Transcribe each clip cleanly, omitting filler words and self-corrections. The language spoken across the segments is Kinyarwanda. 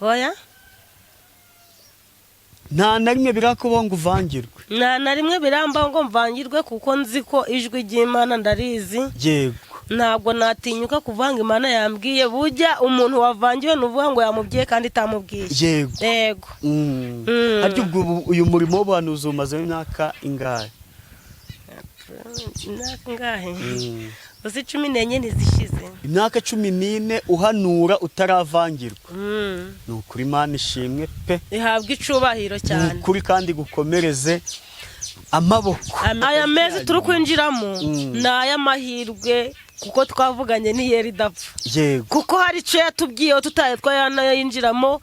Oya. Nta na rimwe birakubaho ngo uvangirwe? Nta na rimwe birambaho ngo mvangirwe, kuko nzi ko ijwi ry'Imana ndarizi. Ntabwo natinyuka kuvanga Imana yambwiye. Bujya umuntu wavangiwe ni uvuga ngo yamubwiye kandi itamubwiye. Yego. Harya ubwo uyu murimo w'ubuhanuzi umazemo imyaka ingahe? Imyaka ingahe? Uzi, 14 ntizishize. Imyaka 14 uhanura utaravangirwa? Mm. Ni ukuri, Imana ishimwe pe. Ihabwa icubahiro Ni cyane. ukuri, kandi gukomereze amaboko. Aya mezi turi kwinjiramo ni ay'amahirwe, kuko twavuganye n'iyeri idapfa, kuko hari icyo yatubwiyeho tutari twanayinjiramo,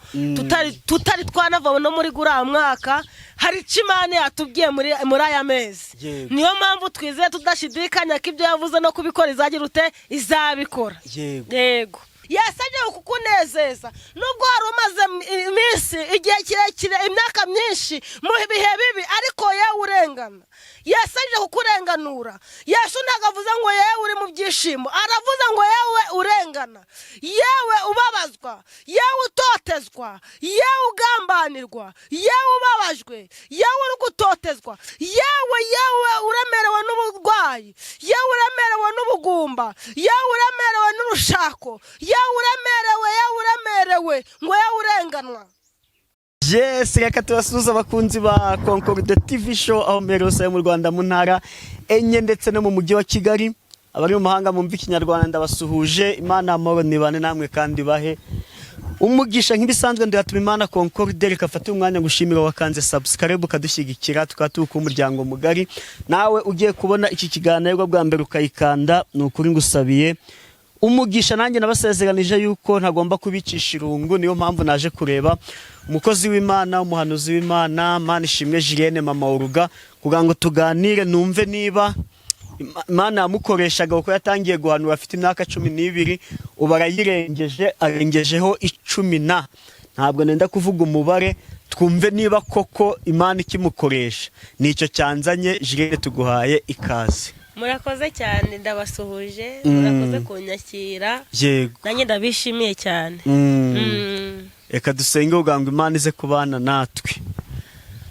tutari twanava no muri guriya mwaka. Hari icyo Imana yatubwiye muri aya mezi. Niyo mpamvu twizeye tudashidikanya ko ibyo yavuze no kubikora izagira ute? Izabikora. Yego, yasabye kukunezeza nubwo wari umaze iminsi, igihe kirekire, imyaka myinshi mu bihe bibi, ariko yewe urengana, yasabye kukurenganura. Yesu ntabwo avuze ngo yewe uri mu byishimo, aravuze ngo yewe urengana, yewe ubabazwa, yewe utotezwa, yewe ugambanirwa, yewe ubabajwe, yewe uri gutotezwa, yewe, yewe uremerewe n'uburwayi, yewe uremerewe n'ubugumba, yewe uremerewe n'urushako, yewe uremerewe, yewe uremerewe, ngo yewe urenganwa. Yes, reka tubasuhuze abakunzi ba Concorde TV Show aho mbere hose yo mu Rwanda, mu ntara enye ndetse no mu mujyi wa Kigali. Abari mu mahanga mumva Ikinyarwanda, ndabasuhuje. Imana amahoro nibane namwe kandi bahe umugisha. Nk'ibisanzwe, ndatuma Imana Concorde. Reka fate umwanya ngushimira wakanze subscribe ukadushyigikira, tukaba turi umuryango mugari. Nawe ugiye kubona iki kiganiro bwa mbere ukayikanda, ni ukuri ngusabiye umugisha. Nanjye nabasezeranije yuko ntagomba kubicisha irungu, niyo mpamvu naje kureba umukozi w'Imana, umuhanuzi w'Imana, Manishimwe Julienne, Mama Uruga, kugira ngo tuganire, numve niba Imana yamukoreshaga, kuko yatangiye guhanura afite imyaka 12, ubu arayirengeje, arengejeho icumi na, ntabwo nenda kuvuga umubare. Twumve niba koko Imana ikimukoresha. Nicyo cyanzanye. Julienne, tuguhaye ikaze. Murakoze cyane, ndabasuhuje. Murakoze kunyakira. Nanjye ndabishimiye cyane. Reka dusenge kugira ngo Imana ize kubana natwe.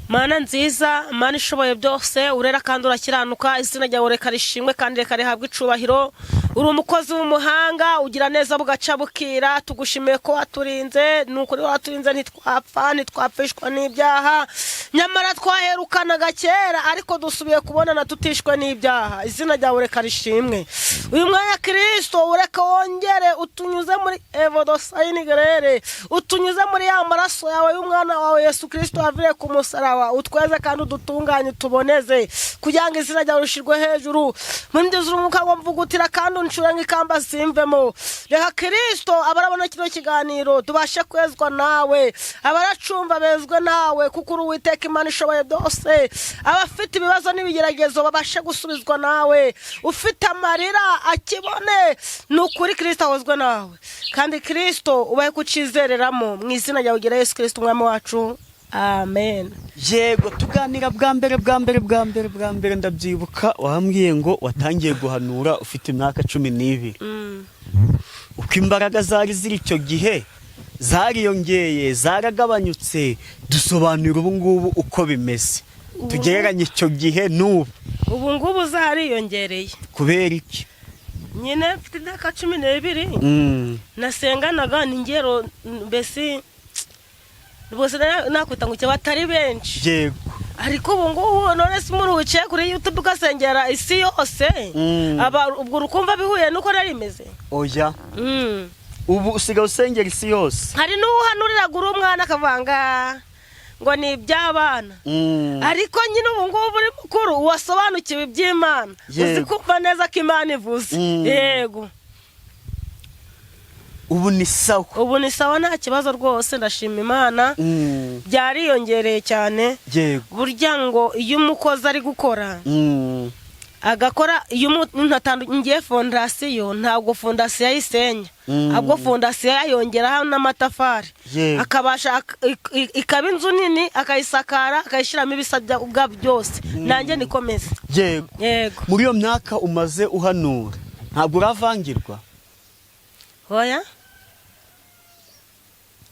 Mana nziza, Mana ishoboye byose, urera kandi urakiranuka, izina ryawe reka rishimwe kandi reka rihabwe icubahiro. Uri umukozi w'umuhanga, ugira neza bugaca bukira. Tugushimiye ko waturinze. Ni ukuri waturinze, ntitwapfa, ntitwapfishwa n'ibyaha. Nyamara twaherukanaga kera, ariko dusubiye kubonana tutishwe n'ibyaha. Izina ryawe reka rishimwe. Uyu mwanya, Kirisito, ureka wongere utunyuze muri evodosayini gerere, utunyuze muri ya maraso yawe y'umwana wawe Yesu Kirisito waviriye ku musaraba, utweze kandi udutunganye, utuboneze, kugira ngo izina ryawe rishyirwe hejuru. Muri umwuka ngo mvugutira kandi uncure ikamba simvemo. Reka Kirisito abarabona kino kiganiro tubashe kwezwa nawe, abaracumva bezwe nawe, kuko uri Uwiteka Imana ishoboye byose. Abafite ibibazo n'ibigeragezo babashe gusubizwa nawe, ufite amarira akibone. Ni ukuri, Kirisito ahozwe nawe, kandi Kirisito ubahe kucizereramo. Mu izina ryawe ugira Yesu Kirisito umwami wacu, amen. Yego, tuganira bwa mbere, bwa mbere, bwa mbere, bwa mbere, ndabyibuka wambwiye ngo watangiye guhanura ufite imyaka 12. Uko imbaraga zari ziri icyo gihe, zariyongeye, zaragabanyutse? Dusobanurira ubu ngubu uko bimeze, tugereranye icyo gihe n'ubu. Ubu ngubu zariyongereye. Kubera iki? Nyine mfite imyaka 12, nasenganaga n'ingero mbese rwose nakwita ngo icyo batari benshi. Ariko ubu ngubu, none se umuntu wicaye kuri YouTube ugasengera isi yose, aba ubwo urukumva bihuye nuko nari imeze? Oya. Ubu usigaye usengera isi yose. Hari n'uhanuriraga uri umwana akavanga ngo ni iby'abana, ariko nyine ubu ngubu uri mukuru, wasobanukiwe iby'Imana, uzi kumva neza ko Imana ivuze. Yego. Ubu ni sawa? Ubu ni sawa, nta kibazo rwose, ndashima Imana. Byariyongereye cyane. Burya ngo iyo umukozi ari gukora, agakora, iyo umuntu atangiye fondasiyo, ntabwo fondasiyo ayisenya, ahubwo fondasiyo yayongeraho n'amatafari, akabasha ikaba inzu nini, akayisakara, akayishyiramo ibisabwa byose. Nanjye nikomeze. Yego. Muri iyo myaka umaze uhanura, ntabwo uravangirwa? Oya.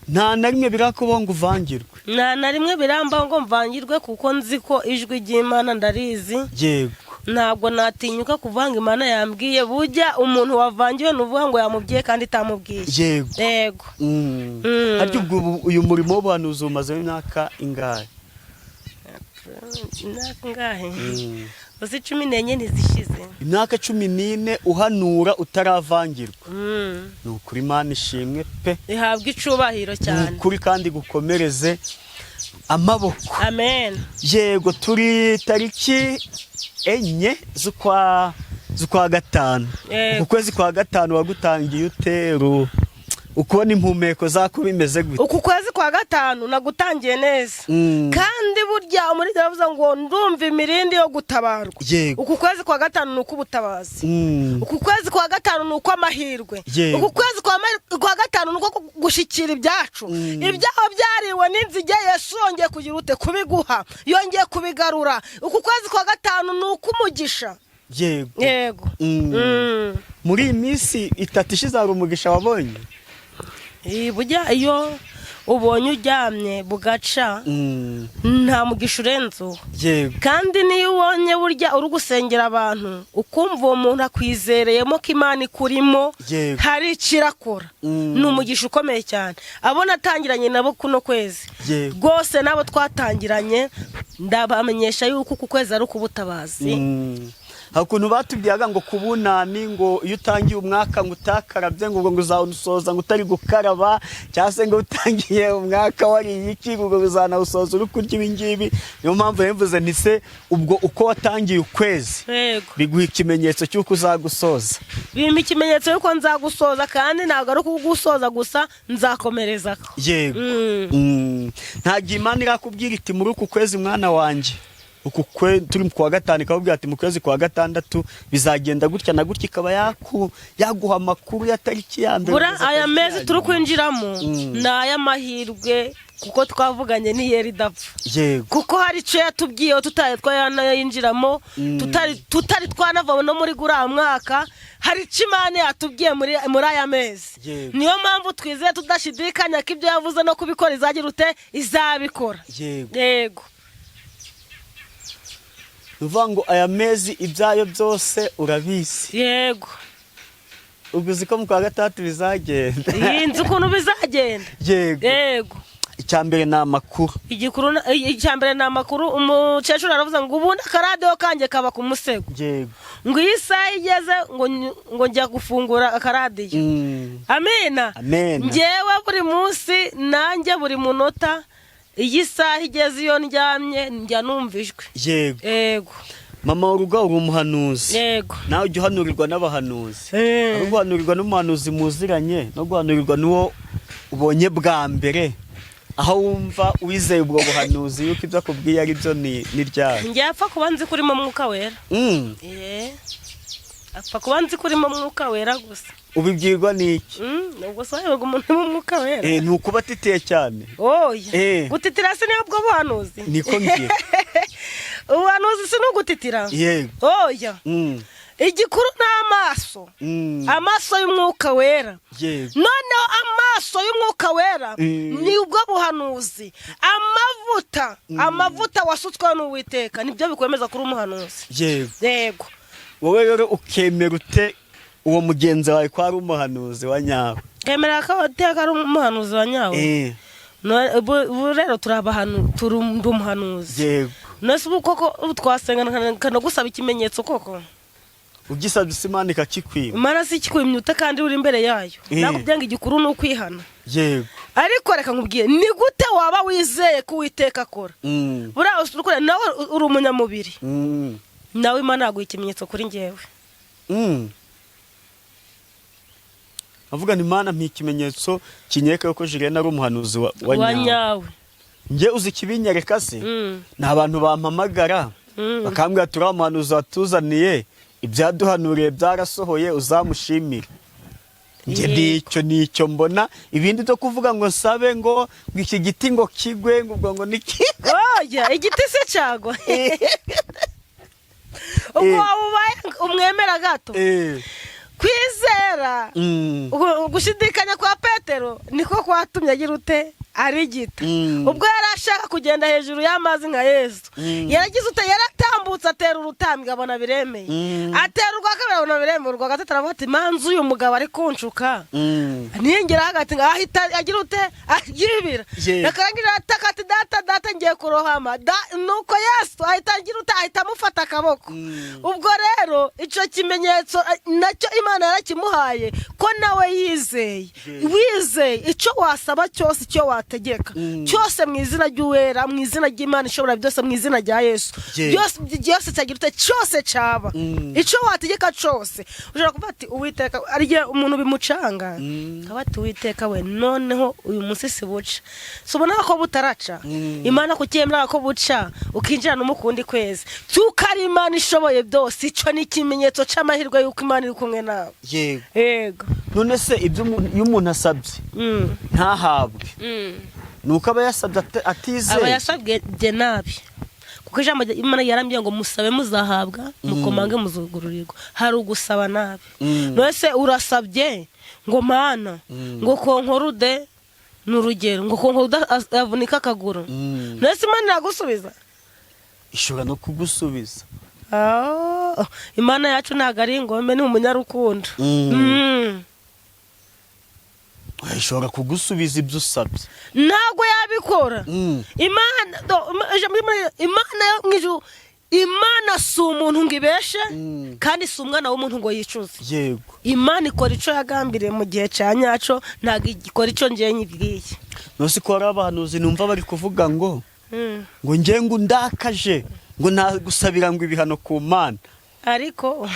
Nta na rimwe birakubaho ngo uvangirwe? Nta na rimwe birambaho ngo mvangirwe, kuko nzi ko ijwi ry'Imana ndarizi. Ntabwo natinyuka kuvanga Imana yambwiye. Bujya umuntu wavangiwe ni uvuga ngo yamubwiye kandi itamubwiye. Yego. Harya ubwo uyu murimo w'ubuhanuzi umazemo imyaka ingahe? Imyaka ingahe? Uzi, 14 ntizishize. Imyaka 14 uhanura utaravangirwa? Mm. Ni ukuri, Imana ishimwe pe. Ihabwa icubahiro Ni cyane. ukuri, kandi gukomereze amaboko. Amen. Yego, turi tariki 4 z'ukwa gatanu. Yego. Uku kwezi kwa gatanu wagutangiye uteru ukubona impumeko zako bimeze gute? Uku kwezi kwa gatanu nagutangiye neza. Kandi burya muri baravuze ngo ndumva imirindi yo gutabarwa. Uku kwezi kwa gatanu ni uk'ubutabazi. Uku kwezi kwa gatanu ni ukw'amahirwe. Uku kwezi kwa gatanu ni uko gushyikira ibyacu. Ibyaho byariwe n'inzige, Yesu yongeye kugira ute? Kubiguha, yongeye kubigarura. Uku kwezi kwa gatanu ni uk'umugisha. Yego. Muri iyi minsi 3 ishize hari umugisha wabonye? Burya iyo ubonye uryamye bugaca, nta mugisha urenze uwo. Kandi niyo ubonye burya uri gusengera abantu, ukumva uwo muntu akwizereyemo ko Imana ikurimo, hari icyo irakora, ni umugisha ukomeye cyane. Abo natangiranye nabo kuno kwezi, rwose nabo twatangiranye, ndabamenyesha yuko uku kwezi ari ukubutabazi. Hari ukuntu batubwiraga ngo ku bunani, ngo iyo utangiye umwaka ngo utakarabye, ngo ubwo ngo uzawusoza ngo utari gukaraba, cyangwa se ngo utangiye umwaka wariye iki, ngo ubwo uzanawusoza uri kurya ibi ngibi. Niyo mpamvu yabivuze nti se ubwo uko watangiye ukwezi biguha ikimenyetso cy'uko uzagusoza? Bimpa ikimenyetso yuko nzagusoza, kandi ntabwo ari ukugusoza gusa, nzakomereza. Nta gihe Imana irakubwira iti muri uku kwezi, mwana wanjye, uku kwe turi mu kwa gatanu, ikakubwira ati mu kwezi kwa gatandatu bizagenda gutya na gutya, ikaba yaguha amakuru ya tariki ya mbere Bura kugeza aya tariki mezi ya turi nyuma? kwinjiramo ni ay'amahirwe, kuko twavuganye n'iyeri idapfa. Kuko hari icyo yatubwiyeho tutari twanayinjiramo, tutari twanava no muri guriya mwaka, hari icyo Imana yatubwiye muri aya mezi. Niyo mpamvu twizeye tudashidikanya ko ibyo yavuze no kubikora izagira ute? Izabikora. Yego. Ni ukuvuga ngo aya mezi ibyayo byose urabizi? Yego. Ubwo uzi ko mu kwa gatandatu bizagenda? Iyi nzi ukuntu bizagenda. Yego. Icya mbere ni amakuru. Igikuru icya mbere ni amakuru. Umukecuru aravuze ngo ubundi akaradiyo kanjye kaba ku musego, ngo iyi saha igeze ngo njya gufungura akaradiyo. Amina. Amen. Ngewe buri munsi nanjye buri munota, iyi saha igeze, iyo ndyamye njya numva ijwi. Yego. Mama w'urugo, uri umuhanuzi. Yego. Nawe ujya uhanurirwa n'abahanuzi? Eh. Ari guhanurirwa n'umuhanuzi muziranye no guhanurirwa n'uwo ubonye bwa mbere, aho wumva wizeye ubwo buhanuzi yuko ibyo akubwiye ari byo ni ryari? Njye apfa kuba nzi ko urimo Mwuka Wera. Apfa kuba nzi ko urimo Mwuka Wera gusa. Ubibwirwa n'iki? Ubwo se wayoberwa umuntu urimo Mwuka Wera? Ni ukuba atitiye cyane. Oya. Gutitira si niyo bwo buhanuzi? Niko ngira. Ubuhanuzi si n'ugutitira? Yego. Oya. Igikuru ni amaso, amaso y'Umwuka Wera. Noneho amaso y'Umwuka Wera ni ubwo buhanuzi. Amavuta wasutsweho n'Uwiteka nibyo bikwemeza kuri umuhanuzi. Yego. Wowe rero ukemera ute uwo mugenzi wawe ko ari umuhanuzi wa nyawe? Kemera ko Uwiteka ari umuhanuzi wa nyawe. Ubu rero turi turi ndi umuhanuzi. None ubu koko ubu twasenga nkanagusaba ikimenyetso koko? Ugisabye isi Imana ikakikwima? Imana si ikikwimye ute kandi uri imbere yayo? Nakubwiye ngo igikuru ni ukwihana. Ariko reka nkubwiye, ni gute waba wizeye ko Uwiteka akora? Buriya ukora nawe uri umunyamubiri. Nawe Imana yaguha ikimenyetso kuri njyewe. Avuga ni Imana mpa ikimenyetso kinyereka yuko Julienne ari umuhanuzi wa wa nyawe. Nyawe. Njye uzi ikibinyereka se? Ni abantu bampamagara bakambwira, turiya muhanuzi watuzaniye ibyaduhanuriye byarasohoye, uzamushimire. Njye nicyo mbona. Ibindi byo kuvuga ngo nsabe ngo iki giti ngo kigwe, ngo ubwo ngo niki? Oya, igiti se cyagwa? Ubwo waba ubaye umwemera gato. Kwizera, gushidikanya kwa Petero niko kwatumye agira ute? Arigita. Ubwo yari ashaka kugenda hejuru y'amazi nka Yesu, yaragize ute? Yaratambutse, atera urutambwe, abona biremeye. Atera urwa kabiri, abona biremeye. Urwa gatatu, aravuga ati: "Manzi, uyu mugabo ari kunshuka." Niyongera hagati ngo ahita agira ute? Yibira. Akarangije arataka ati: "Data, data, ngiye kurohama." Nuko Yesu ahita agira ute? Ahita amufata akaboko. Ubwo rero icyo kimenyetso nacyo Imana yarakimuhaye ko nawe yizeye. Wizeye, icyo wasaba cyose, icyo wategeka cyose, mu izina ry'Uwera, mu izina ry'Imana ishobora byose, mu izina rya Yesu, byose byose cyagira ute? Cyose cyaba. Icyo wategeka cyose, ushobora kuvuga ati: "Uwiteka," ari igihe umuntu bimucanga, akaba ati: "Uwiteka we, noneho uyu munsi si buca, si ubona ko butaraca?" Imana kukemera ko buca, ukinjira no mu kundi kwezi, cyuko ari Imana ishoboye byose. Icyo ni ikimenyetso cy'amahirwe y'uko Imana iri kumwe nawe. Yego. Yego. None se ibyo iyo umuntu asabye ntahabwe, ni uko aba yasabye atizeye? Aba yasabwe nabi, kuko ijambo Imana yarambwiye ngo: "Musabe muzahabwa, mukomange muzugururirwa." Hari ugusaba nabi. None se urasabye ngo: "Mana," ngo "Konkorude," ni urugero, ngo "Konkorude avunika akaguru." None se Imana iragusubiza? Ishobora no kugusubiza. Ah, Imana yacu ntabwo ari ingome, ni umunyarukundo. Ishobora kugusubiza ibyo usabye. Ntabwo yabikora. Imana ijambo Imana yo mu ijuru, Imana si umuntu ngo ibeshe, kandi si umwana w'umuntu ngo yicuze. Imana ikora icyo yagambiriye mu gihe cya nyacyo, ntabwo ikora icyo ngiye nyibwiye. Ntuzi ko hari abahanuzi numva bari kuvuga ngo ngo nge ngo ndakaje, ngo nagusabira ngo ibihano ku Mana? Ariko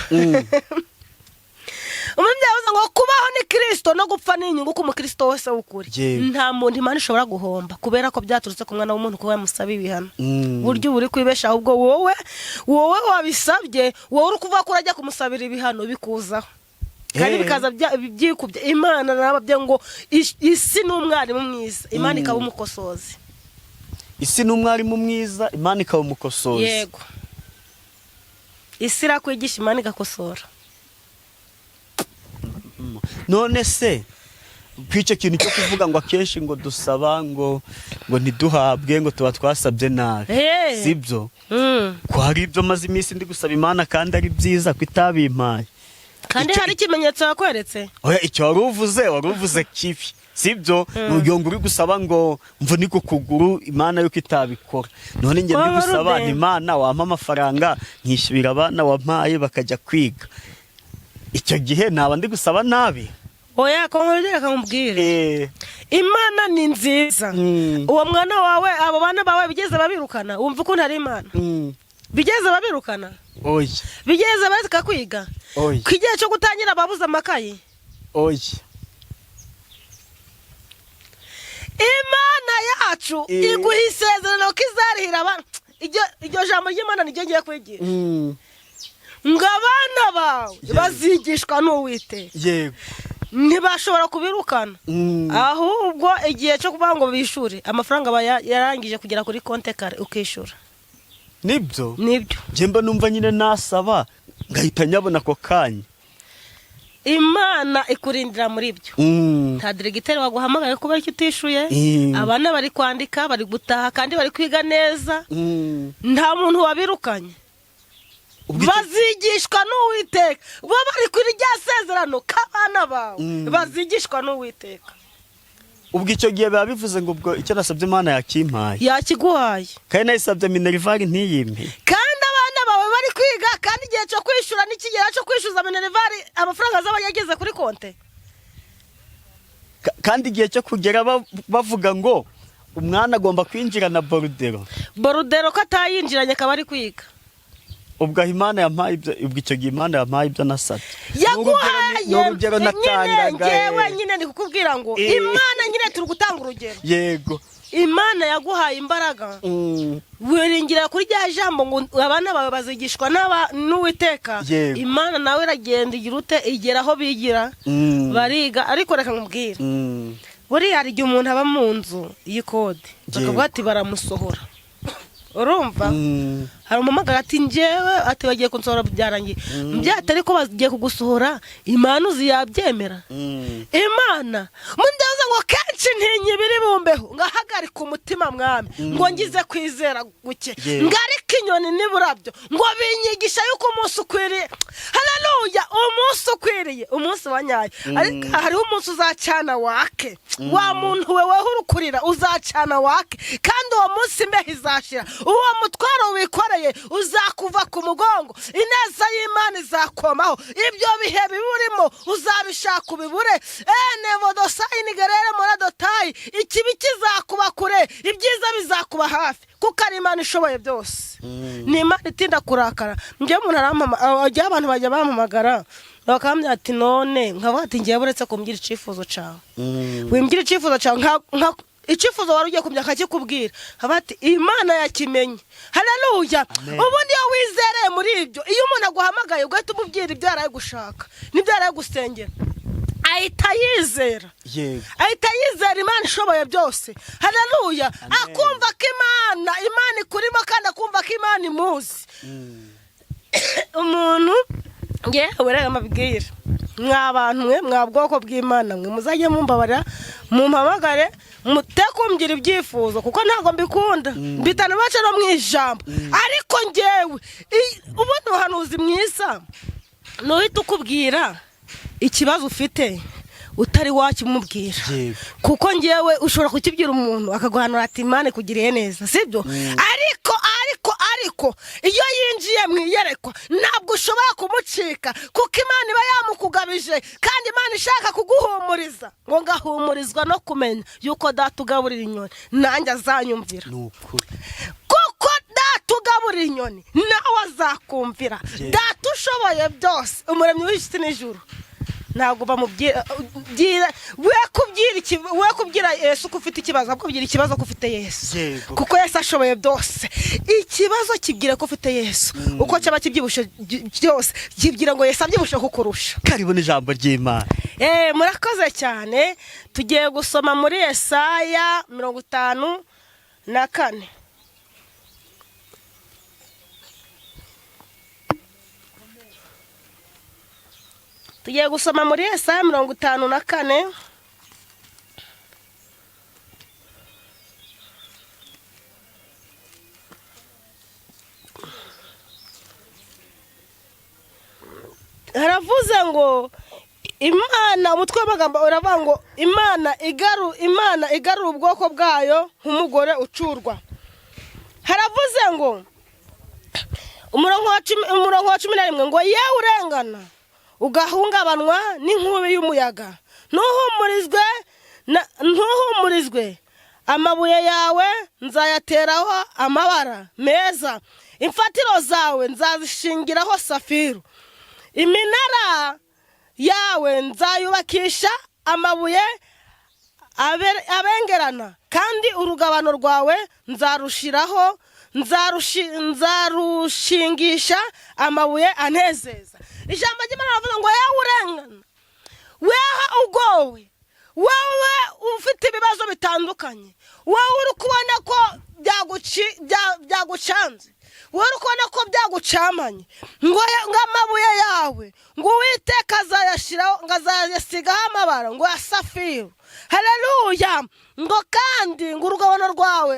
umuntu yavuze ngo kubaho ni Kirisito, no gupfa ni inyungu ku mukristo wese w'ukuri. Nta muntu Imana ishobora guhomba kubera ko byaturutse ku mwana w'umuntu kuba yamusaba ibihano. Buryo uba uri kwibesha, ahubwo wowe wabisabye, wowe uri kuvuga ko urajya kumusabira ibihano, bikuzaho kandi bikaza byikubye. Imana nababye ngo isi ni umwarimu mwiza, Imana ikaba umukosozi. Isi ni umwarimu mwiza, Imana ikaba umukosozi. Yego, isi irakwigisha, Imana igakosora. None se kw'icyo kintu cyo kuvuga ngo akenshi ngo dusaba ngo ntiduhabwe, ngo tuba twasabye nabi, sibyo? Ko hari ibyo maze iminsi ndi gusaba Imana kandi ari byiza, ko itabimpaye? Kandi hari ikimenyetso yakweretse. Oya, icyo wari uvuze kibi, sibyo? Ni ngo uri gusaba ngo mvunike ukuguru, Imana yuko itabikora. None njye ndi Waba gusaba rude. ni Imana wampa amafaranga nkishyurira abana wampaye bakajya kwiga, icyo gihe naba ndi gusaba nabi? Oya, ko nkubwire, reka nkubwire. Imana ni nziza. Uwo mwana wawe, abo bana bawe bigeze babirukana? Wumva ukuntu ari Imana? Bigeze babirukana? Oya. Bigeze bareka kwiga? Oya. Ku igihe cyo gutangira babuze amakayi? Oya. Imana yacu iguha isezerano ko izarihira abana. Iryo jambo ry'Imana niryo ngiye kwigira, ngo abana bawe bazigishwa n'Uwiteka. Ntibashobora kubirukana. Ahubwo igihe cyo kuvuga ngo bishyure amafaranga aba yarangije kugera kuri konte kare, ukishyura. Nibyo. Nibyo. Njye mba numva nyine nasaba ngahita nyabona ako kanya. Imana ikurindira muri ibyo. Nta diregiteri waguhamagaye kubera icyo utishyuye. Abana bari kwandika, bari gutaha kandi bari kwiga neza. Nta muntu wabirukanye. Bazigishwa n'Uwiteka, bo bari kuri rya sezerano k'abana bawe bazigishwa n'Uwiteka. Ubwo icyo gihe biba bivuze ngo ubwo icyo nasabye Imana yakimpaye? Yakiguhaye. Kandi nayisabye minerval ntiyimpe. Kandi abana bawe bari kwiga, kandi igihe cyo kwishyura nikigera cyo kwishyuza minerval, amafaranga azaba yageze kuri konte. Kandi igihe cyo kugera bavuga ngo umwana agomba kwinjira na borudero. Borudero ko atayinjiranye akaba ari kwiga? Ubwo aho Imana yampaye ibyo, ubwo icyo gihe Imana yampaye ibyo nasabye? Yaguhaye. Ni urugero nyine. Natangaga. Ngewe nyine ndi kukubwira ngo Imana nyine, turi gutanga urugero. Imana yaguhaye imbaraga, wiringira kuri rya jambo ngo abana bawe bazigishwa n'Uwiteka. Imana nawe iragenda igira ute? Igera aho bigira, bariga. Ariko reka nkubwire, buriya hari igihe umuntu aba mu nzu y'ikode, bakavuga ati baramusohora. Urumva, hari umumagara ati: "Njyewe," ati, "bagiye kunsohora, byarangiye." Byatari ko bagiye kugusohora, Imana uzi yabyemera? Imana mundaza ngo kenshi ntinya ibiri bumbeho, ngahagarika umutima, Mwami, ngo ngize kwizera guke, ngarika inyoni n'iburabyo, ngo binyigisha yuko umunsi ukwiriye, haleluya, umunsi ukwiriye, umunsi wa nyayo. Ariko hariho umunsi uzacana wake. Wa muntu we, weho urukurira, uzacana wake, kandi uwo munsi imbeho izashira, uwo mutwaro wikoreye uzakuva ku mugongo, ineza y'Imana izakomaho. Ibyo bihe bibi urimo uzabishaka ubibure. Enevodosayini gerere moradotayi, ikibi kizakuba kure, ibyiza bizakuba hafi, kuko ari Imana ishoboye byose, ni Imana itinda kurakara. Njyewe umuntu arampama, abantu bajya bampamagara bakambwira ati: "None?" Nkavuga ati: "Ngewe uretse kumbwira icyifuzo cyawe, wimbwira icyifuzo cyawe, icyifuzo wari ugiye kumenya akakikubwira." Haba ati: "Imana yakimenye." Haleluya. Ubundi iyo wizereye muri ibyo, iyo umuntu aguhamagaye ugahita umubwira ibyo yaraye gushaka n'ibyo yaraye gusengera, ahita yizera, ahita yizera Imana ishoboye byose. Haleluya. Akumva ko Imana ikurimo, kandi akumva ko Imana imuzi. Umuntu, ngewe rero amabwira, mwa bantu mwe, mwa bwoko bw'Imana mwe, muzajye mumbabarira mumpamagare mute kumbwira ibyifuzo, kuko ntabwo mbikunda, mbitana baca no mu ijambo. Ariko ngewe ubundi umuhanuzi mwiza nuhita ukubwira ikibazo ufite utari wakimubwira, kuko ngewe ushobora kukibwira umuntu akaguhanura ati: "Imana ikugiriye neza," sibyo? Ariko iyo yinjiye mu iyerekwa ntabwo ushobora kumucika, kuko Imana iba yamukugabije, kandi Imana ishaka kuguhumuriza, ngo ngahumurizwa no kumenya yuko Data ugaburira inyoni nanjye azanyumvira. Ni ukuri. Kuko Data ugaburira inyoni nawe azakumvira. Data ushoboye byose, umuremyi w'isi n'ijuru, ntabwo bamubwira we kubwira Yesu ko ufite ikibazo, ahubwo ubwira ikibazo ko ufite Yesu, kuko Yesu ashoboye byose. Ikibazo kibwira ko ufite Yesu, uko cyaba kibyibushye byose, kibwira ngo Yesu abyibushye kukurusha. Karibu n'ijambo ry'Imana. Murakoze cyane. Tugiye gusoma muri Yesaya 54. Tugiye gusoma muri Yesaya 54. Haravuze ngo Imana, umutwe w'amagambo uravuga ngo Imana igarura ubwoko bwayo nk'umugore ucurwa. Haravuze ngo umurongo wa 11 ngo: "Yewe urengana ugahungabanwa n'inkubi y'umuyaga, ntuhumurizwe, amabuye yawe nzayateraho amabara meza, imfatiro zawe nzazishingiraho safiru, iminara yawe nzayubakisha amabuye abengerana, kandi urugabano rwawe nzarushiraho nzarushingisha amabuye anezeza." Ijambo ry'Imana riravuga ngo: yewe urengana, weho ugowe, wowe ufite ibibazo bitandukanye, wowe uri kubona ko byagucanze, wowe uri kubona ko byagucamanye, ngo amabuye yawe, ngo Uwiteka azayashyiraho, ngo azayasigaho amabara ngo ya safiru. Haleluya. Ngo kandi ngo urugabano rwawe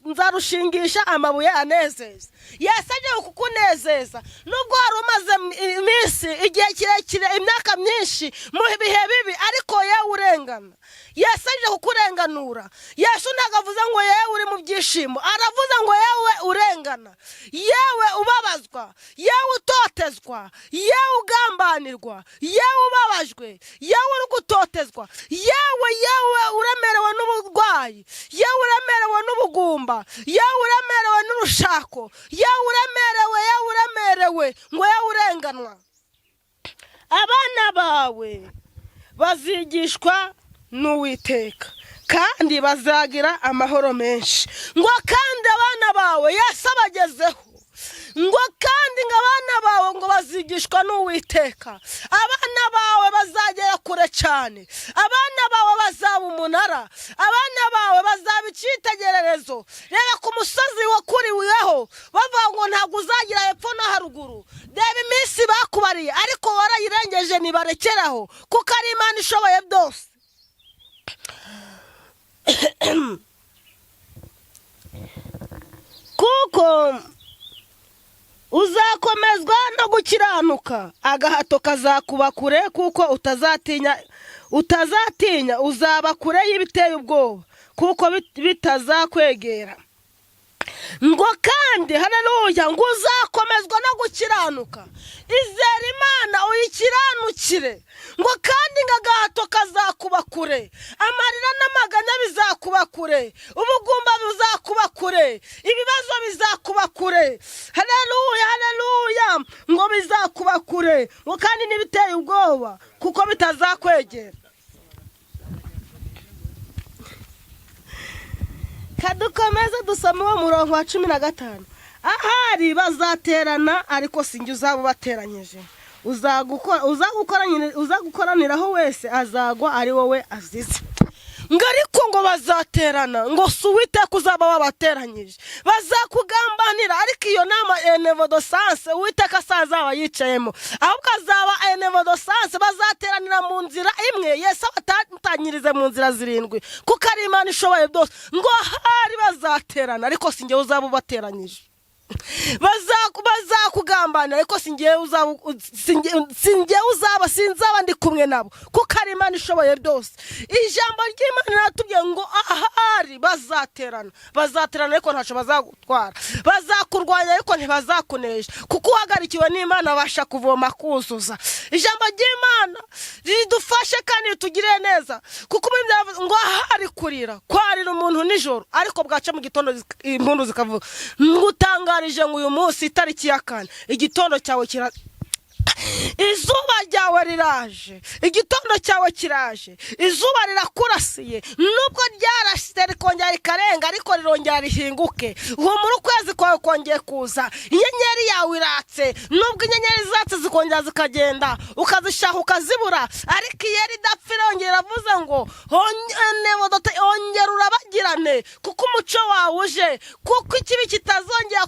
nzarushingisha amabuye anezeza. Yesu agiye kukunezeza, nubwo wari umaze iminsi, igihe kirekire, imyaka myinshi mu bihe bibi, ariko yewe urengana, Yesu aje kukurenganura. Yesu ntabwo avuze ngo yewe uri mu byishimo, aravuze ngo yewe urengana, yewe ubabazwa, yewe utotezwa, yewe ugambanirwa, yewe ubabajwe, yewe uri gutotezwa, yewe yewe uremerewe n'uburwayi, yewe uremerewe n'ubugumba, yewe uremerewe n'urushako, yewe uremerewe, yewe uremerewe, ngo yewe urenganwa, abana bawe bazigishwa n'Uwiteka kandi bazagira amahoro menshi. Ngo kandi abana bawe, Yesu abagezeho, ngo kandi ngo abana bawe ngo bazigishwa n'Uwiteka, abana bawe bazagera kure cyane, abana bawe bazaba umunara, abana bawe bazaba cyitegererezo, reba ku musozi wakuriweho bavuga ngo ntabwo uzagira hepfo no haruguru. Reba iminsi bakubariye ariko warayirengeje, ntibarekeraho kuko ari Imana ishoboye byose. Kuko uzakomezwa no gukiranuka, agahato kazakuba kure, kuko utazatinya, utazatinya, uzaba kure y'ibiteye ubwoba, kuko bitazakwegera. Ngo kandi, haleluya, ngo uzakomezwa no gukiranuka. Izera Imana uyikiranukire. Ngo kandi ngo agahato kazakuba kure, amarira n'amaganya bizakuba kure, ubugumba buzakuba kure, ibibazo bizakuba kure. Haleluya, haleluya. Ngo bizakuba kure, ngo kandi n'ibiteye ubwoba kuko bitazakwegera. Kadukomeze dusome uwo murongo wa 15. Ahari bazaterana, ariko sinjye uzaba ubateranyije. Uzagukoraniraho wese azagwa ari wowe azize. Ngo ariko ngo bazaterana, ngo si Uwiteka uzaba wabateranyije. Bazakugambanira, ariko iyo nama enevodosanse Uwiteka azaba yicayemo, ahubwo azaba enevodosanse. Bazateranira mu nzira imwe, Yesu abatanyirize mu nzira zirindwi, kuko ari Imana ishoboye byose. Ngo ahari bazaterana, ariko si njyewe uzaba ubateranyije. Bazakugambanira, ariko si njyewe uzaba, sinzaba ndi kumwe nabo, kuko ari Imana ishoboye byose. Ijambo ry'Imana riratubwiye ngo ahari bazaterana, bazaterana ariko ntacyo bazagutwara, bazakurwanya ariko ntibazakunesha, kuko uhagarikiwe n'Imana abasha kuvoma kuzuza. Ijambo ry'Imana ridufashe kandi ritugirire neza, kuko ngo ahari kurira kwarira umuntu nijoro, ariko bwaca mu gitondo impundu zikavuga. Ngutangarije ngo uyu munsi itariki ya 4, igitondo cyawe kira, izuba ryawe riraje, igitondo cyawe kiraje, izuba rirakurasiye. Nubwo ryarashyize rikongera rikarenga, ariko rirongera rihinguke. Humura, ukwezi kwawe kongeye kuza, inyenyeri yawe iratse. Nubwo inyenyeri zatse zikongera zikagenda, ukazishaka ukazibura, ariko iyo idapfa irongera iravuze ngo ongera urabagirane, kuko umuco wawe uje, kuko ikibi kitazongera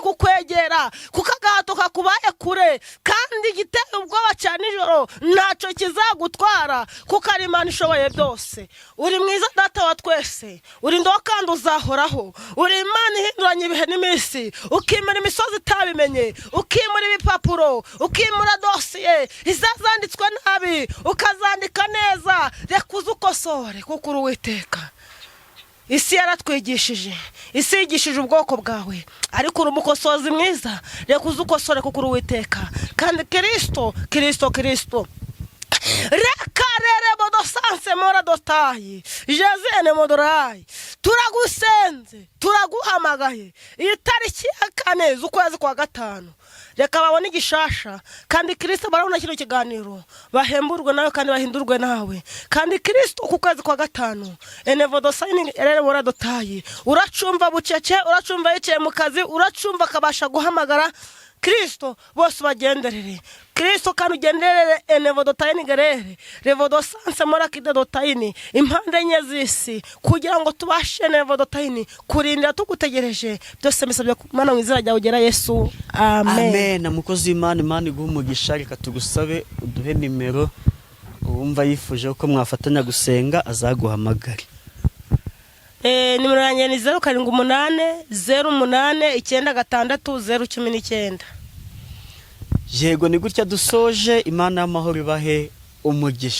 kukwegera, kuko agahato kakubaye kure, kandi igiteye ubwoba cya nijoro ntacyo kizagutwara, kuko ari Imana ishoboye byose. Uri mwiza Data wa twese, uri ndo kandi uzahoraho. Uri Imana ihinduranya ibihe n'iminsi, ukimura imisozi itabimenye, ukimura ibipapuro, ukimura dosiye izazanditswe nabi ukazandika neza. Reka uze ukosore, kuko uri Uwiteka. Isi yaratwigishije, isi yigishije ubwoko bwawe, ariko uri umukosozi mwiza. Reka uze ukosore, kuko uri Uwiteka. Kandi Kirisito, Kirisito, Kirisito, reka rere bodosanse mora dotayi jezene modorayi. Turagusenze, turaguhamagaye. Iyi tariki ya 4 z'ukwezi kwa 5, reka babone igishasha. Kandi Kirisito, barabona kino kiganiro bahemburwe nawe kandi bahindurwe nawe. Kandi Kirisito, ku kwezi kwa 5, enevodosayini rere moradotayi, uracumva bucece, uracumva yicaye mu kazi, uracumva akabasha guhamagara. Kirisito, bose ubagenderere. Kirisito, kandi ugenderere enevodotayini gerere revodosanse morakidodotayini impande enye z'isi, kugira ngo tubashe enevodotayini kurindira tugutegereje. Byose mbisabye Mana mu izina ryawe ugera Yesu, amen. Amen. Mukozi w'Imana, Imana iguhe umugisha. Reka tugusabe uduhe nimero, uwumva yifuje ko mwafatanya gusenga azaguhamagare. Nimero yanjye ni 078 08 96 019. Yego, ni gutya dusoje. Imana y'amahoro ibahe umugisha.